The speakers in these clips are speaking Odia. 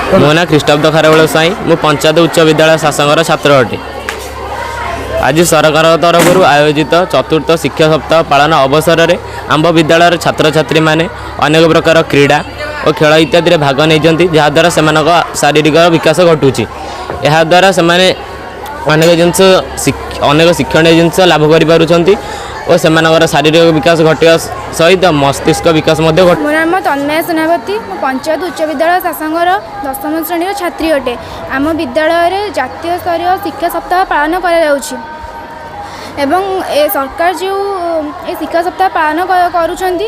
ମୋ ନାଁ ଖ୍ରୀଷ୍ଟାବ୍ଦ ଖାରବେଳ ସ୍ୱାଇଁ। ମୁଁ ପଞ୍ଚାୟତ ଉଚ୍ଚ ବିଦ୍ୟାଳୟ ଶାସଙ୍ଗର ଛାତ୍ର ଅଟେ। ଆଜି ସରକାରଙ୍କ ତରଫରୁ ଆୟୋଜିତ ଚତୁର୍ଥ ଶିକ୍ଷା ସପ୍ତାହ ପାଳନ ଅବସରରେ ଆମ୍ଭ ବିଦ୍ୟାଳୟର ଛାତ୍ରଛାତ୍ରୀମାନେ ଅନେକ ପ୍ରକାର କ୍ରୀଡ଼ା ଓ ଖେଳ ଇତ୍ୟାଦିରେ ଭାଗ ନେଇଛନ୍ତି, ଯାହାଦ୍ୱାରା ସେମାନଙ୍କ ଶାରୀରିକ ବିକାଶ ଘଟୁଛି। ଏହାଦ୍ୱାରା ସେମାନେ ଅନେକ ଜିନିଷ, ଅନେକ ଶିକ୍ଷଣୀୟ ଜିନିଷ ଲାଭ କରିପାରୁଛନ୍ତି ଓ ସେମାନଙ୍କର ଶାରୀରିକ ବିକାଶ ଘଟିବା ସହିତ ମସ୍ତିଷ୍କ ବିକାଶ ମଧ୍ୟ ଘଟୁଛି। ମୋ ନାମ ତନ୍ମୟ ସେନାପତି। ମୁଁ ପଞ୍ଚାୟତ ଉଚ୍ଚ ବିଦ୍ୟାଳୟ ଶାସଙ୍ଗର 10ମ ଶ୍ରେଣୀର ଛାତ୍ରୀ ଅଟେ। ଆମ ବିଦ୍ୟାଳୟରେ ଜାତୀୟ ସ୍ତରୀୟ ଶିକ୍ଷା ସପ୍ତାହ ପାଳନ କରାଯାଉଛି ଏବଂ ଏ ସରକାର ଯେଉଁ ଏ ଶିକ୍ଷା ସପ୍ତାହ ପାଳନ କରୁଛନ୍ତି,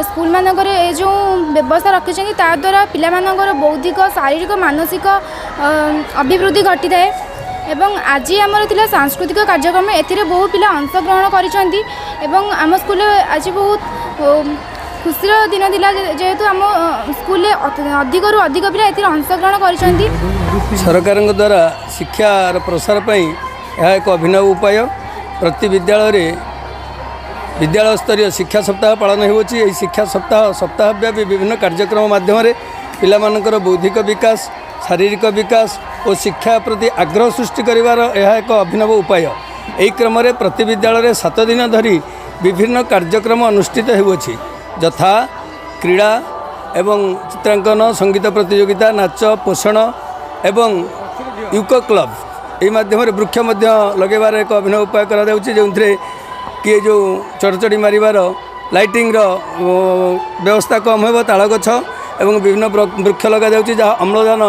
ସ୍କୁଲମାନଙ୍କରେ ଏ ଯେଉଁ ବ୍ୟବସ୍ଥା ରଖିଛନ୍ତି, ତା ଦ୍ୱାରା ପିଲାମାନଙ୍କର ବୌଦ୍ଧିକ, ଶାରୀରିକ, ମାନସିକ ଅଭିବୃଦ୍ଧି ଘଟିଥାଏ। ଏବଂ ଆଜି ଆମର ଥିଲା ସାଂସ୍କୃତିକ କାର୍ଯ୍ୟକ୍ରମ। ଏଥିରେ ବହୁ ପିଲା ଅଂଶଗ୍ରହଣ କରିଛନ୍ତି ଏବଂ ଆମ ସ୍କୁଲରେ ଆଜି ବହୁତ ଖୁସିର ଦିନ ଥିଲା, ଯେହେତୁ ଆମ ସ୍କୁଲରେ ଅଧିକରୁ ଅଧିକ ପିଲା ଏଥିରେ ଅଂଶଗ୍ରହଣ କରିଛନ୍ତି। ସରକାରଙ୍କ ଦ୍ୱାରା ଶିକ୍ଷାର ପ୍ରସାର ପାଇଁ ଏହା ଏକ ଅଭିନବ ଉପାୟ। ପ୍ରତି ବିଦ୍ୟାଳୟରେ ବିଦ୍ୟାଳୟ ସ୍ତରୀୟ ଶିକ୍ଷା ସପ୍ତାହ ପାଳନ ହେଉଅଛି। ଏହି ଶିକ୍ଷା ସପ୍ତାହ ସପ୍ତାହବ୍ୟାପୀ ବିଭିନ୍ନ କାର୍ଯ୍ୟକ୍ରମ ମାଧ୍ୟମରେ ପିଲାମାନଙ୍କର ବୌଦ୍ଧିକ ବିକାଶ, ଶାରୀରିକ ବିକାଶ ଓ ଶିକ୍ଷା ପ୍ରତି ଆଗ୍ରହ ସୃଷ୍ଟି କରିବାର ଏହା ଏକ ଅଭିନବ ଉପାୟ। ଏହି କ୍ରମରେ ପ୍ରତି ବିଦ୍ୟାଳୟରେ 7 ଦିନ ଧରି ବିଭିନ୍ନ କାର୍ଯ୍ୟକ୍ରମ ଅନୁଷ୍ଠିତ ହେଉଅଛି, ଯଥା କ୍ରୀଡ଼ା ଏବଂ ଚିତ୍ରାଙ୍କନ, ସଙ୍ଗୀତ ପ୍ରତିଯୋଗିତା, ନାଚ, ପୋଷଣ ଏବଂ ୟୁକୋ କ୍ଲବ୍। ଏହି ମାଧ୍ୟମରେ ବୃକ୍ଷ ମଧ୍ୟ ଲଗାଇବାର ଏକ ଅଭିନବ ଉପାୟ କରାଯାଉଛି, ଯେଉଁଥିରେ କିଏ ଯେଉଁ ଚଡ଼ଚଡ଼ି ମାରିବାର ଲାଇଟିଂର ବ୍ୟବସ୍ଥା କମ୍ ହେବ, ତାଳ ଗଛ ଏବଂ ବିଭିନ୍ନ ବୃକ୍ଷ ଲଗାଯାଉଛି, ଯାହା ଅମ୍ଳଜାନ,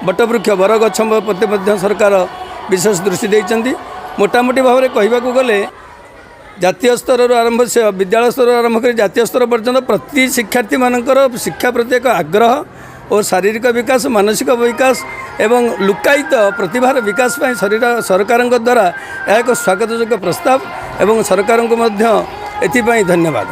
ବଟବୃକ୍ଷ, ବରଗଛ ପ୍ରତି ମଧ୍ୟ ସରକାର ବିଶେଷ ଦୃଷ୍ଟି ଦେଇଛନ୍ତି। ମୋଟାମୋଟି ଭାବରେ କହିବାକୁ ଗଲେ ଜାତୀୟ ସ୍ତରରୁ ଆରମ୍ଭ, ସେ ବିଦ୍ୟାଳୟ ସ୍ତରରୁ ଆରମ୍ଭ କରି ଜାତୀୟ ସ୍ତର ପର୍ଯ୍ୟନ୍ତ ପ୍ରତି ଶିକ୍ଷାର୍ଥୀମାନଙ୍କର ଶିକ୍ଷା ପ୍ରତି ଏକ ଆଗ୍ରହ ଓ ଶାରୀରିକ ବିକାଶ, ମାନସିକ ବିକାଶ ଏବଂ ଲୁକାୟିତ ପ୍ରତିଭାର ବିକାଶ ପାଇଁ ଶରୀର ସରକାରଙ୍କ ଦ୍ୱାରା ଏହା ଏକ ସ୍ୱାଗତଯୋଗ୍ୟ ପ୍ରସ୍ତାବ ଏବଂ ସରକାରଙ୍କୁ ମଧ୍ୟ ଏଥିପାଇଁ ଧନ୍ୟବାଦ।